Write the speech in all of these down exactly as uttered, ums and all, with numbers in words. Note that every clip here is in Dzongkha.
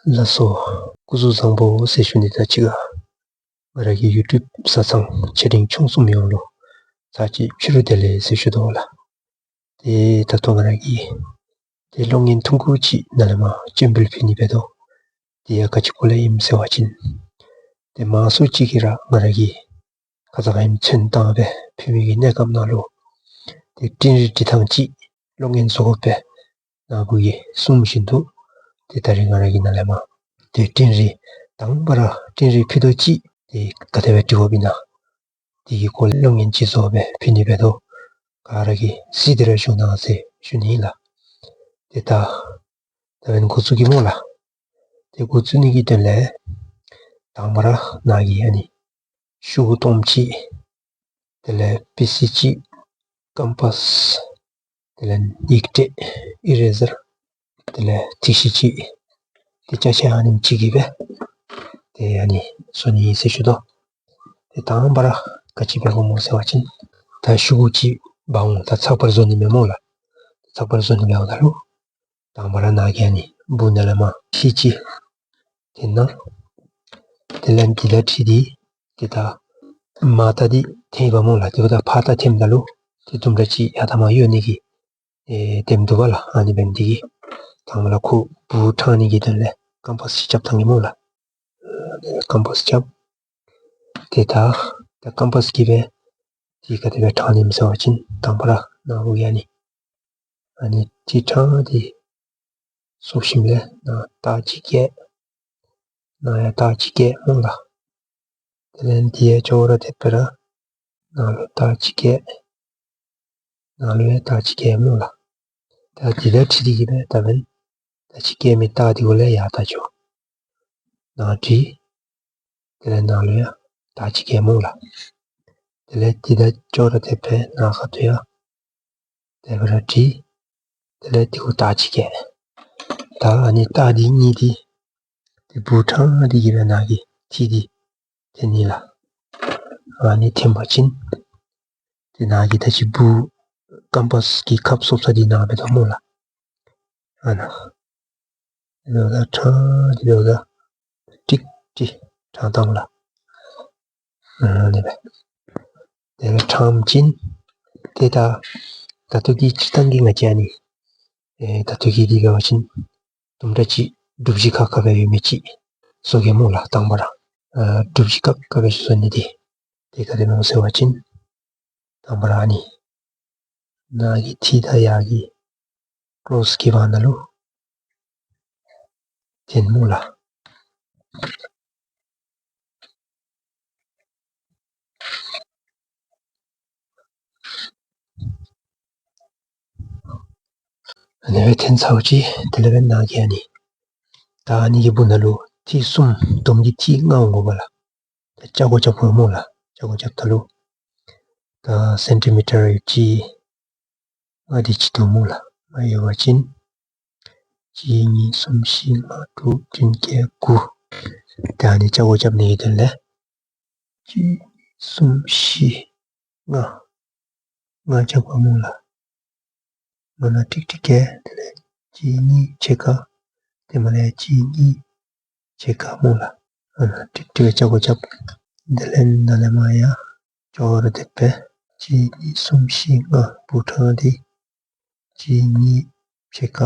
ལགས་སོ། སྐུ་གཟུགས་བཟང་པོ་ཟེར་ཞུ་ནི་དང་གཅིག་ཁར་ང་ར་གི་ཡུ་ཊུབ་གསར་ཚང་ཆེ་འབྲིང་ཆུང་གསུམ་ཡོངས་ལུ་ཚར་གཅིག་ཕྱི་རུ་བདེ་ལེགས་ཟེར་ཞུ་དོ་ལགས། ཏེ་ད་ལྟོ་ང་ར་གིས་ཏེ་གློག་བརྙན་ཐུང་ཀུ་ཅིག་ནཱ་ལས་མར་སྤྱན་འབུལ་ཕུལ་ནི་འབད་དོ། དེ་ཡང་ག་ཅི་སྐོར་ལས་ཨིནམ་ཟེར་བ་ཅིན་ཏེ་མང་སུ་ཅིག་གིས་ར་ང་ར་གིས་ཁ་ཙ་ཁ་ཉིནམ་ཚོན་བཏང་སྦེ་ཕུལ་མི་གི་གནས་སྐབས་ནང་ལུ་ཏེ་སྤྲིན་རིས་འབྲི་ཐངས་ཅིག་གློག་བརྙན་བཟོ་དགོ་པས་ནཱ་བུ་གིས་གསུངམ་བཞིན་དུ་ཏེ་ད་རིས་ང་ར་གིས་ནཱ་ལས་མར་ཏེ་སྤྲིན་རིས་དང་པ་ར་སྤྲིན་རིས་ཕུད་རྡོག་ཅིག་ཏེ་ག་དེ་སྦེ་འབྲི་དགོཔ་ཨིན་ན་དེ་གི་སྐོར་ལས་གློག་བརྙན་ཅིག་བཟོ་སྦེ་ཕུལ་ནི་འབད་དོ། ག་ར་གིས་གཟིགས་ཏེ་ར་བཞུགས་གནང་ཟེར་ཞུ་ནི་ཨིན་ལགས། ཏེ་ད་ད་འབདན་འགོ་བཙུགས་གེ་སྨོ་ལགས། ཏེ་འགོ་བཙུགས་ནི་གི་དོན་ལས་དང་པ་ར་ནཱ་གིས་ཨ་ནི་ཤོག་གུ་སྟོངམ་ཅིག། དེ་ལས་པེན་སིལ་ཅིག། ཀམ་པཱས། དེ་ལས་ཡིག་ཊེ་ཨི་རེ་ཟར། དེ་ལས་ཐིགས་ཤིང་ཅིག། ཏེ་ཅ་ཆས་ཨ་ནེམ་ཅིག་གིས་སྦེ་ཏེ་ཨ་ནི་བཟོ་ནི་ཨིན་ཟེར་ཞུ་དོ། ཏེ་དང་པ་ར་ག་ཅི་འབད་དགོཔ་སྨོ་ཟེར་བ་ཅིན་ད་ཤོག་གུ་ཅིག་འབག་འོང་། ད་ཚགས་པར་བཟོ་ནི་མས་སྨོ་ལགས། ཚགས་པར་བཟོ་ནི་འབདཝ་ད་ལུ་དང་པ་ར་ནཱ་གིས་ཨ་ནི་སྦུག་ནང་ལས་མར་ཁྲིད་ཅི། དེ་ནང་དེ་ལས་འདི་དང་འཁྲིལ་ཏེ་ཏེ་ད་མར་ལྟག་འདི་འཐེན་པས་སྨོ་ལགས། དེ་འབདཝ་ད་ཕར་ལྟག་འཐེནམ་ད་ལུ་ཏེ་དུམ་གྲ་ཅིག་ཡར་ལྟག་མར་གཡོ་ནི་གི་ཨེ་དེམ་འདུག་པ་ལགས། ཨ་ནི་འབད་ནི་དེ་གིས་དང་པ་ར་ཁོ་སྦུག་དྲང་ནི་གི་དོན་ལས་ཀམ་པཱས་ཅིག་རྐྱབ་བཏང་གེ་སྨོ་ལགས། ཀམ་པཱས་རྐྱབ། ཏེ་ད་ད་ཀམ་པཱས་ཀྱིས་སྦེ་ཏེ་ག་དེ་སྦེ་དྲང་ནི་ཨིནམ་ཟེར་བ་ཅིན་དང་པ་ར་ནཱ་བུ་གིས་ཨ་ནི་ཨ་ནི་ཏེ་དྲང་སྟེ་སོང་ཞིནམ་ལས་ནཱ་རྟགས་ཅིག་བཀལ། ནཱ་ཡང་རྟགས་ཅིག་བཀལ་སྨོ་ལགས། དེ་ལས་འདི་ཡང་ཅོག་ར་འཐདཔ་སྦེ་ར་ནཱ་ལུ་རྟགས་ཅིག་བཀལ། ནཱ་ལུ་ཡང་རྟགས་ཅིག་བཀལ་སྨོ་ལགས། ད་འདི་དང་འཁྲིལ་ཏེ་གིས་སྦེ་ད་འབདན་ད་ཅི་བཀལ་མི་རྟགས་འདི་གུ་ལས་ཡར་ལྟག་འགྱོ། ནཱ་བྲིས། དེ་ལས་ནཱ་ལུ་ཡང་རྟགས་ཅིག་བཀལ་སྨོ་ལགས། དེ་ལས་འདི་དང་ཅོག་ར་འཐདཔ་སྦེ་ནཱ་ཁ་ཐུག་ཡང་དེ་སྦེ་ར་བྲིས། དེ་ལས་འདི་གུ་རྟགས་ཅིག་བཀལ། ད་ཨ་ནི་རྟགས་འདི་གཉིས་འདི་ཏེ་སྦུག་དྲང་སྟེ་གིས་སྦེ་ནཱ་གི་འཐད་དེ་འཐད་ནི་ལགས། ཨ་ནི་འཐེན་པ་ཅིན་ཏེ་ནཱ་གི་ད་ཅི་སྦུག་ཀམ་པཱས་ཀྱི་ཁབ་སོབ་ས་འདི་ནཱ་འབད་དོ་སྨོ་ལགས། ཨ་ནཱ་འབདཝ་ད་དྲང་སྟེ་འབདཝ་ད་ཀྲིག་ཀྲི་དྲང་བཏང་ལགས། ཨ་ནི་སྦེ་དེ་སྦེ་དྲངམ་ཅིག་ཏེ་ད་ད་ལྟོ་གི་སྤྱིར་བཏང་གི་ང་བཅས་ཨ་ནི་ཨེ་ད་ལྟོ་གི་འདི་འབད་བ་ཅིན་དུམ་གྲ་ཅིག་སྒྲུབ་བྱེད་ཁག་ཁ་སྦེ་ཡོད་མི་ཅིག་བཟོ་གེ་སྨོ་ལགས། དང་པ་ར་ཨ་སྒྲུབ་བྱེད་ཁག་ཁ་སྦེ་བཟོ་ནི་འདི་ཏེ་ག་དེ་སྨོ་ཟེར་བ་ཅིན་དང་པ་ར་ཨ་ནི་ནཱ་གི་འཐད་དེ་ཡར་གྱི་ཀོརོསི་གི་བར་ན་ལུ་འཐེན་སྨོ་ལགས། ཨ་ནི་སྦེ་འཐེན་ཚརཝ་ཅིག་དེ་ལས་འབདན་ནཱ་གི་ཨ་ནི་ད་ཨ་ནི་གི་སྦུག་ནང་ལུ་འཐད་གསུམ་འདོམ་གྱི་འཐད་ལྔ་འོང་དགོ་པས་ལགས། ད་ཆ་བགོ་རྐྱབ་དགོ་སྨོ་ལགས། ཆ་བགོ་རྐྱབ་ད་ལུ་ད་སེན་ཊི་མི་ཊར་ཡོད་ཅི། ཨ་འདི་ཅིག་འདུག་སྨོ་ལགས། མ་ཡོད་པ་ཅིན་གཅིག་གཉིས་གསུམ་བཞི་ལྔ་དྲུག་བདུན་བརྒྱད་དགུ། ད་ཨ་ནི་ཆ་བགོ་རྐྱབ་ནི་གི་དོན་ལས་གཅིག་གསུམ་བཞི་ལྔ། ལྔ་རྐྱབ་དགོ་སྨོ་ལགས། ཨ་ནཱ་ཀྲིག་ཀྲི་བཀལ། དེ་ལས་གཅིག་གཉིས་ཕྱེད་ཀ། དེ་མ་ལས་གཅིག་གཉིས་ཕྱེད་ཀ་སྨོ་ལགས། ཨ་ནཱ་ཀྲིག་ཀྲི་ཆ་བགོ་རྐྱབ། དེ་ལས་ནཱ་ལས་མར་ཡང་ཅོག་ར་འཐདཔ་སྦེ་གཅིག་གཉིས་གསུམ་བཞི་ལྔ་སྦུག་དྲང་སྟེ་གཅིག་གཉིས་ཕྱེད་ཀ།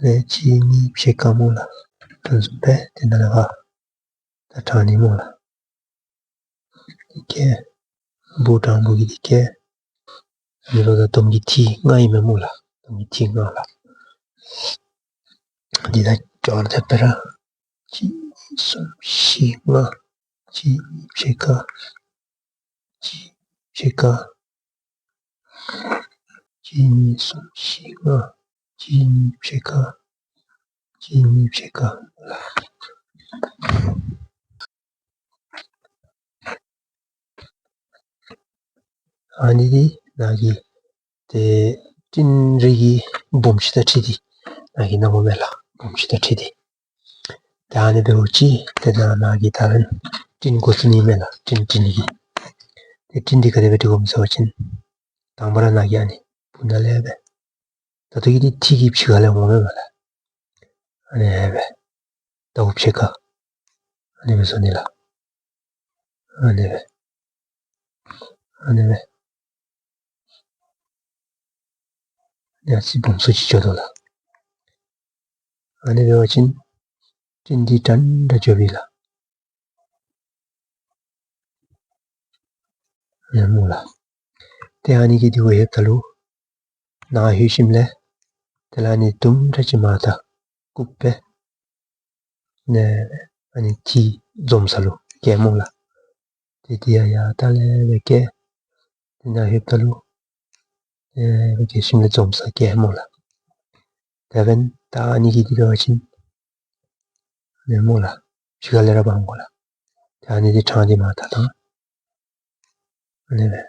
དེ་ལས་གཅིག་གཉིས་ཕྱེད་ཀ་སྨོ་ལགས། ད་བཟུམ་སྦེ་ཏེ་ནཱ་ལས་ཕར་ད་དྲང་ནི་སྨོ་ལགས། འདི་བཀལ། སྦུག་དྲང་སྦུག་གི་འདི་བཀལ། ཨ་ནི་ལུ་ད་འདོམ་གྱི་འཐད་ལྔ་ཨིན་མས་སྨོ་ལགས། འདོམ་གྱི་འཐད་ལྔ་ལགས། འདི་ད་ཅོག་ར་འཐདཔ་སྦེ་ར་གཅིག་གཉིས་གསུམ་བཞི་ལྔ། གཅིག་གཉིས་ཕྱེད་ཀ། གཅིག་ཕྱེད་ཀ། གཅིག་གཉིས་གསུམ་བཞི་ལྔ། གཅིག་གཉིས་ཕྱེད་ཀ། གཅིག་གཉིས་ཕྱེད་ཀ། ཨ་ནི་འདི་ནཱ་གི་ཏེ་སྤྲིན་རིས་ཀྱི་སྦོམ་ཆུང་དང་འཁྲིལ་ཏེ་ནཱ་གི་ནང་ངོ་མས་ལགས། སྦོམ་ཆུང་དང་འཁྲིལ་ཏེ། ད་ཨ་ནི་འབདཝ་ཅིག་ཏེ་ནཱ་ནཱ་གི་ད་རུང་སྤྲིན་འགོ་བཙུགས་ནི་མས་ལགས། སྤྲིན་འབྲི་ནི་གི། ཏེ་སྤྲིན་འདི་ག་དེ་སྦེ་འབྲི་དགོཔ་སྨོ་ཟེར་བ་ཅིན་དང་པ་ར་ནཱ་གི་ཨ་ནི་སྦུག་ནང་ལས་སྦེ། ད་ལྟོ་གི་འདི་འཐད་ཀྱི་ཕྱི་ཁ་ལས་འོང་མས་ལགས། ཨ་ནི་སྦེ་ ཟླཝ་ཕྱེད་ཀ། ཨ་ནི་སྦེ་བཟོ་ནི་ལགས། ཨ་ནི་སྦེ། ཨ་ནི་སྦེ། ཡ་ཅིག་སྦོམ་སུ་ཅིག་འགྱོ་དོ་ལགས། ཨ་ནི་འབད་བ་ཅིན་སྤྲིན་འདི་འདྲན་འདྲ་འགྱོ་བས་ལགས། ཨ་ནི་སྨོ་ལགས། ཏེ་ཨ་ནི་གི་འདི་འོ་ལྷོདཔ་ད་ལུ་ནཱ་ལྷོད་ཞིནམ་ལས་དེ་ལས་ཨ་ནི་དུམ་གྲ་ཅིག་མར་ད་ཀུབ་སྦེ་ནཱ་ཨ་ནི་ཐིག་འཛོམས་ས་ལུ་བཀལ་སྨོ་ལགས། ཏེ་འདི་ཡང་ཡར་ལྟག་ལས་སྦེ་བཀལ། ཏེ་ནཱ་ལྷོདཔ་ད་ལུ་ཨེ་སྦེ་བཀལ་ཞིནམ་ལས་འཛོམས་ས་བཀལ་སྨོ་ལགས། དེ་འབདན་ད་ཨ་ནི་གི་འདི་འབད་བ་ཅིན་ཨ་ནི་སྨོ་ལགས། ཕྱི་ཁ་ལས་ར་འབག་དགོ་ལགས། ཏེ་ཨ་ནི་འདི་ཕྲང་སྟེ་མར་ད་བཏང་། ཨ་ནི་སྦེ་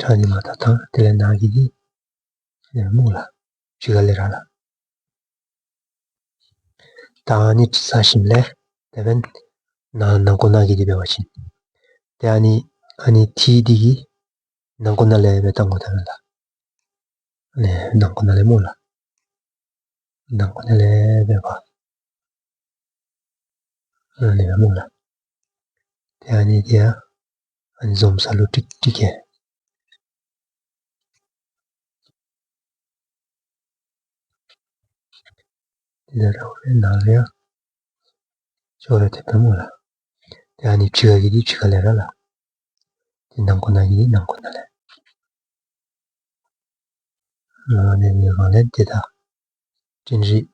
ཕྲང་སྟེ་མར་ད་བཏང་། དེ་ལས་ནཱ་གི་འདི་ཨ་ནི་སྨོ་ལགས། ཕྱི་ཁ་ལས་ར་ལགས། ད་ཨ་ནི་བཟོ་ཞིནམ་ལས་དེ་འབདན་ནཱ་ནང་ཁོག་ནང་གི་འདི་འབད་བ་ཅིན་ཏེ་ཨ་ནི་ཨ་ནི་ཐིག་འདི་གི་ནང་ཁོག་ནང་ལས་སྦེ་བཏང་དགོ་ད་ལགས། ཨ་ནི་ནང་ཁོག་ནང་ལས་སྨོ་ལགས། ནང་ཁོག་ནང་ལས་སྦེ་འབག། ཨ་ནི་སྦེ་སྨོ་ལགས། ཏེ་ཨ་ནི་འདི་ཡང་ཨ་ནི་འཛོམས་ས་ལུ་ཀྲིག་ཀྲི་བཀལ། ཏེ་ད་ར་ནཱ་ལས་ཡང་ཅོག་ར་འཐདཔ་སྨོ་ལགས། ཏེ་ཨ་ནི་ཕྱི་ཁ་གི་འདི་ཕྱི་ཁ་ལས་ར་ལགས། ཏེ་ནང་ཁོག་ནང་གི་འདི་ནང་ཁོག་ནང་ལས། ཨ་ནི་འབད་བ་ལས་ཏེ་ད་སྤྲིན་རིས་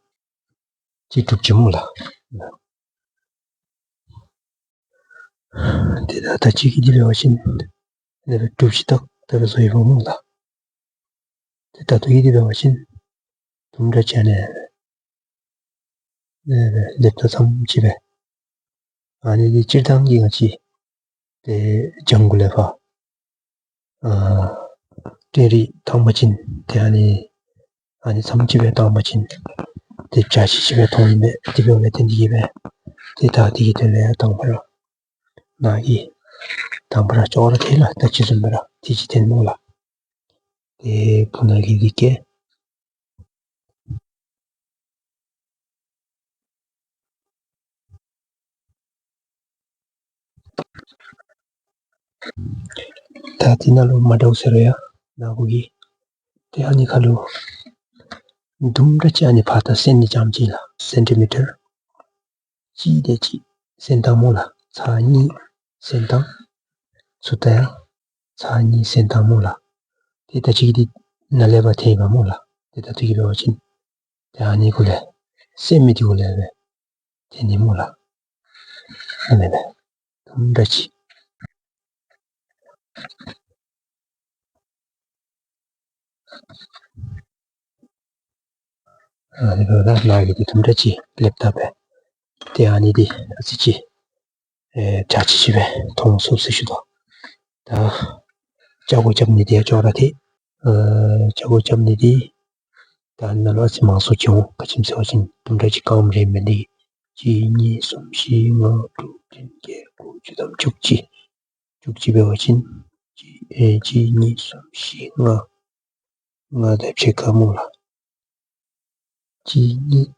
ཅིག་གྲུབ་ཅི་སྨོ་ལགས། ཏེ་ད་ད་ཅི་གི་འདི་འབད་བ་ཅིན་ཨ་ནི་སྦེ་གྲུབ་ཅི། ད་ད་སྦེ་བཟོ་ཡི་སྨོ་ལགས། ཏེ་ད་ལྟོ་གི་འདི་འབད་བ་ཅིན་དུམ་གྲ་ཅིག་ཨ་ནི་ཨེ་ལེབ་ད་ཙམ་ཅིག་སྦེ། ཨ་ནི་འདི་སྤྱིར་བཏང་གི་ང་བཅས་ཏེ་ལྗང་གུ་ལས་ཕར་ཨ་སྤྲིན་རིས་བཏང་པ་ཅིན་ཏེ་ཨ་ནི་ཨ་ནི་ཙམ་ཅིག་སྦེ་བཏང་པ་ཅིན་ཏེ་འཇའ་ཆི་ཆི་སྦེ་མཐོང་ནི་མས། དེ་འབདཝ་ལས་ཏེ་འདི་གིས་སྦེ་ཏེ་ད་འདི་གི་དོན་ལས་ཡང་དང་པ་ར་ནཱ་གི་དང་པ་ར་ཅོག་ར་འཐད་ལགས། ད་ཅི་བཟུམ་སྦེ་ར་འཐད་ཅི་འཐད་སྨོ་ལགས། ཏེ་སྦུག་ནང་གི་འདི་བཀལ། ད་འདི་ནང་ལུ་མ་འདྲཝ་ཟེར་རུང་ཡང་ནཱ་གུ་གི་ཏེ་ཨ་ནི་ཁ་ལུ་དུམ་གྲ་ཅིག་ཨ་ནི་ཕར་ད་སེང་ནི་ཙམ་ཅིག་ལགས། སེན་ཊི་མི་ཊར་གཅིག་དེ་ཅིག་སེང་ད་སྨོ་ལགས། ཚར་གཉིས་སེང་ད། ཚུར་ད་ཡང་ཚར་གཉིས་སེང་ད་སྨོ་ལགས། ཏེ་ད་ཅི་གི་འདི་ནཱ་ལས་ཕར་འཐད་པས་སྨོ་ལགས། ཏེ་ད་ལྟོ་གི་འབད་བ་ཅིན་ཏེ་ཨ་ནི་གུ་ལས་སེང་མི་འདི་གུ་ལས་སྦེ་འཐད་ནི་སྨོ་ལགས། ཨ་ནི་སྦེ་དུམ་གྲ་ཅིག། ཨ་ནི་འབདཝ་ད་ནཱ་གི་འདི་དུམ་གྲ་ཅིག་ལེབ་ད་སྦེ། ཏེ་ཨ་ནི་འདི་ཨ་ཙི་ཅིག་ཨེ་འཇའ་ཆི་ཆི་སྦེ་མཐོང་ཚུགས་ཟེར་ཞུ་དོ། ད་ལྕགས་སྒོ་རྐྱབ་ནི་འདི་ཡང་ཅོག་ར་འཐད། ཨེ་ལྕགས་སྒོ་རྐྱབ་ནི་འདི་ད་ནཱ་ལུ་ཨ་ཙི་མང་སུ་ཅིག་འོང་། ག་ཅི་སྨོ་ཟེར་བ་ཅིན་དུམ་གྲ་ཅིག་གང་རེ་མེད་འདི་གཅིག་གཉིས་གསུམ་བཞི་ལྔ་དྲུག་བདུན་བརྒྱད་དགུ་བཅུ་ཐམ་བཅུ་གཅིག། བཅུ་གཅིག་འབད་བ་ཅིན་གཅིག་ཨེ་གཅིག་གཉིས་གསུམ་བཞི་ལྔ། ལྔ་དང་ཕྱེད་ཀ་སྨོ་ལགས། གཅིག་གཉིས་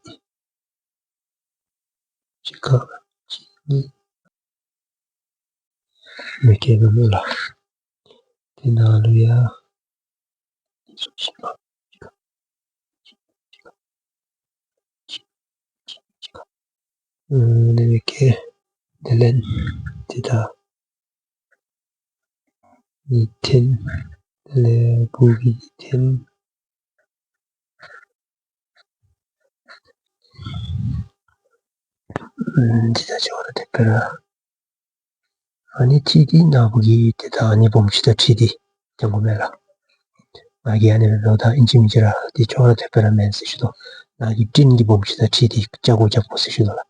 ཕྱེད་ཀ་གཅིག་གཉིས་མི་བཀལ་བས་སྨོ་ལགས། དེ་ནང་ལུ་ཡང་ཨ་ནི་སྦེ་བཀལ། དེ་ལས་འདི་ད་ནི་འཐེན། དེ་ལས་སྦུག་གི་འཐེན། ཨ་འདི་ད་ཅོག་ར་འཐདཔ་སྦེ་ར། ཨ་ནི་འཐད་དེ་ནཱ་བུ་གི་ཏེ་ད་ཨ་ནི་སྦོམ་ཆུང་དང་འཁྲིལ་ཏེ་འཐེན་དགོ་མས་ལགས། ང་གིས་ཨ་ནི་སྦེ་འབདཝ་ད་ཨིན་ཅི་མིན་ཅི་ར་ཏེ་ཅོག་ར་འཐདཔ་སྦེ་ར་མེན་ཟེར་ཞུ་དོ། ནཱ་གི་སྤྲིན་གྱི་སྦོམ་ཆུང་དང་འཁྲིལ་ཏེ་ལྕགས་སྒོ་རྐྱབ་དགོ་ཟེར་ཞུ་དོ་ལགས།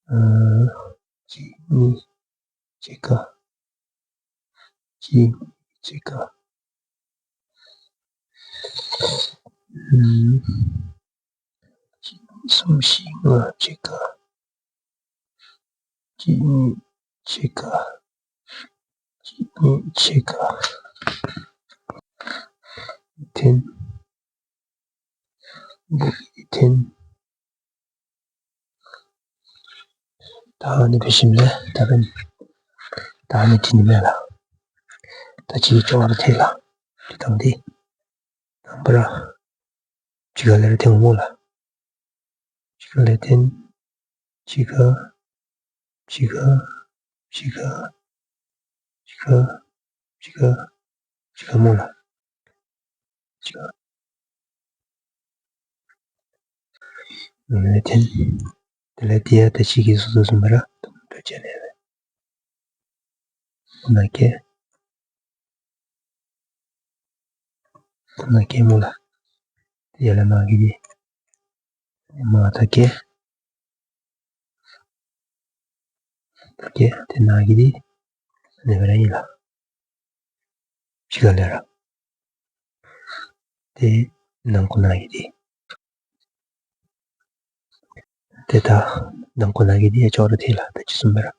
ཨ་གཅིག་གཉིས་ཕྱེད་ཀ། གཅིག་གཉིས་ཕྱེད་ཀ། ཨམ་གཅིག་གཉིས་གསུམ་བཞི་ལྔ་ཕྱེད་ཀ། གཅིག་གཉིས་ཕྱེད་ཀ། གཅིག་གཉིས་ཕྱེད་ཀ། འཐེན། སྦུག་གིས་འཐེན། ད་ཨ་ནི་འབད་ཞིནམ་ལས་ད་འབདན་ད་ཨ་ནི་འཐེན་ནི་མས་ལགས། ད་ཅིག་ཅོག་ར་འཐད་ལགས། འདི་དང་འདི་དང་པ་ར་གཅིག་ཁར་ལས་ར་འཐེན་འོང་སྨོ་ལགས། གཅིག་ཁར་ལས་འཐེན། གཅིག་ཁར་གཅིག་ཁར་གཅིག་ཁར་གཅིག་ཁར་གཅིག་ཁར་གཅིག་ཁར་སྨོ་ལགས། གཅིག་ཁར་ཨ་ནི་འཐེན། དེ་ལས་འདི་ཡང་ད་ཅི་གི་བཟོ་བཟོཝ་བཟུམ་སྦེ་ར་དུམ་གྲ་ཅིག་ལས་སྦེ་ཁོ་ན་བཀལ། ཁོ་ན་བཀལ་སྨོ་ལགས། དེ་ལས་མར་གྱི་འདི་མར་ད་བཀལ། ད་བཀལ། ཏེ་ནང་གི་འདི་ཨ་ནི་སྦེ་ར་ཨིན་ལགས། གཅིག་ཁར་ལས་ར། ཏེ་ནང་ཁོ་ན་གི་འདི། ཏེ་ད་ནང་ཁོ་ན་གི་འདི་ཡང་ཅོག་ར་འཐད་ལགས། ད་ཅི་བཟུམ་སྦེ་ར།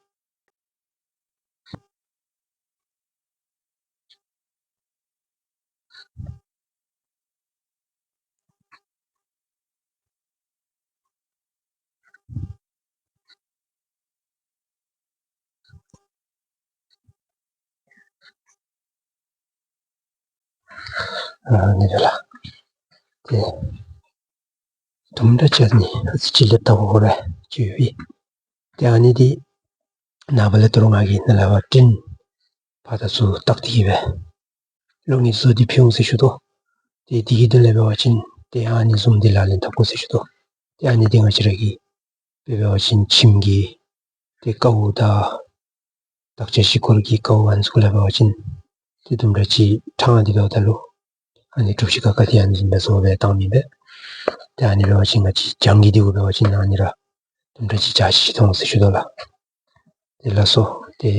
ཨ་ནི་འབདཝ་ལགས། ཏེ་དུམ་གྲ་ཅིག་ཨ་ནི་ཨ་ཙི་ཅིག་ལེབ་ད་ཧོ་ཧོ་ར་ཅིག་ཡོད་པས། ཏེ་ཨ་ནི་འདི་ནངས་པ་ལས་ད་རུང་ང་གིས་ནཱ་ལས་ཕར་པྲིན་ཕར་དང་ཚུར་བཏགས་ཏེ་གི་སྦེ་གློག་བརྙན་བཟོ་སྟེ་ཕུལ་འོང་ཟེར་ཞུ་དོ། ཏེ་དེ་གི་དོན་ལས་འབད་བ་ཅིན་ཏེ་ཨ་ནི་བཟུམ་འདི་ལག་ལེན་འཐབ་དགོ་ཟེར་ཞུ་དོ། ཏེ་ཨ་ནི་འདི་ང་བཅས་ར་གི་དཔེ་འབད་བ་ཅིན་ཁྱིམ་གྱི་ཏེ་ཀཝ་དང་དག་ཆ་བཞེས་སྒོ་གི་ཀཝ་ཨ་ནི་ཚུ་ལུ་འབད་བ་ཅིན་ཏེ་དུམ་གྲ་ཅིག་ཕྲང་སྟེ་འབདཝ་ད་ལུ་ཨ་ནི་གྲུ་བཞི་ཀ་ཀ་འདི་ཨ་ནི་བཟུམ་སྦེ་བཟོ་སྦེ་བཏང་མི་འབད། ཏེ་ཨ་ནི་འབད་བ་ཅིན་ང་བཅས་རྒྱང་གི་འདི་གུ་འབད་བ་ཅིན་ཨ་ནི་ར་དུམ་གྲ་ཅིག་འཇའ་ཆི་ཆི་མཐོང་ཟེར་ཞུ་དོ་ལགས། ཏེ་ལགས་སོ། ཏེ་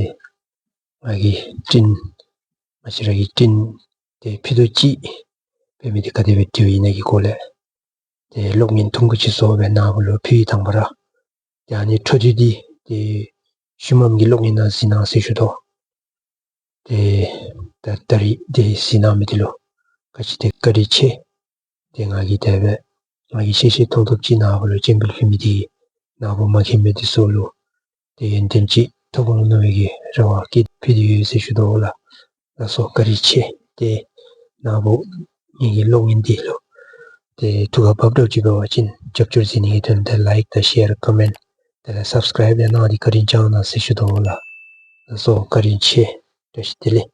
ང་གིས་པྲིན་ང་བཅས་ར་གི་པྲིན་ཏེ་ཕུད་རྡོག་གཅིག་འབད་མི་འདི་ག་དེ་སྦེ་འབྲིཝ་ཨིན་ན་གི་སྐོར་ལས་ཏེ་གློག་བརྙན་ཐུང་ཀུ་ཅིག་བཟོ་སྦེ་ནཱ་བུ་ལུ་ཕུལ་བའི་དང་པ་ར། ཏེ་ཨ་ནི་འཕྲོ་མཐུད་དེ་ཏེ་ཤུལ་མམ་གྱི་གློག་བརྙན་ནང་གཟིགས་གནང་ཟེར་ཞུ་དོ། ཏེ་ད་ད་རིས་ཏེ་གཟིགས་གནང་མི་འདི་ལུ་ག་ཅི་དེ་བཀའ་དྲིན་ཆེ། ཏེ་ང་གིས་དེ་སྦེ་ང་གིས་ཤེས་ཤེས་མཐོང་ཐོབ་ཅིག་ནཱ་བུ་ལུ་སྤྱན་འབུལ་ཕུལ་མི་འདི་ནཱ་བུ་མ་མཁྱེན་མི་འདི་ཚུ་ལུ་ཏེ་ཡོན་ཏན་ཅིག་ཐོབ་འོང་མནོ་བའི་གི་རེ་བ་བསྐྱེད་ཕུལ་ཏེ་ཡོད་ཟེར་ཞུ་དོ་ལགས། ལགས་སོ། བཀའ་དྲིན་ཆེ། ཏེ་ནཱ་བུ་ངེ་གི་གློག་བརྙན་འདི་ལུ་ཏེ་ཐུགས་ཁར་བབ་འདྲཝ་ཅིག་འབད་བ་ཅིན་རྒྱབ་སྐྱོར་མཛད་ནི་གི་དོན་ལས་ལའིཀ་དང་ཤེར་ཀོ་མེནཊ་དེ་ལས་སབ་སི་ཀརའིབ་ཡང་གནང་སྟེ་བཀའ་དྲིན་བསྐྱང་གནང་ཟེར་ཞུ་དོ་ལགས། ལགས་སོ། བཀའ་དྲིན་ཆེ། བཀྲ་ཤིས་བདེ་ལེགས།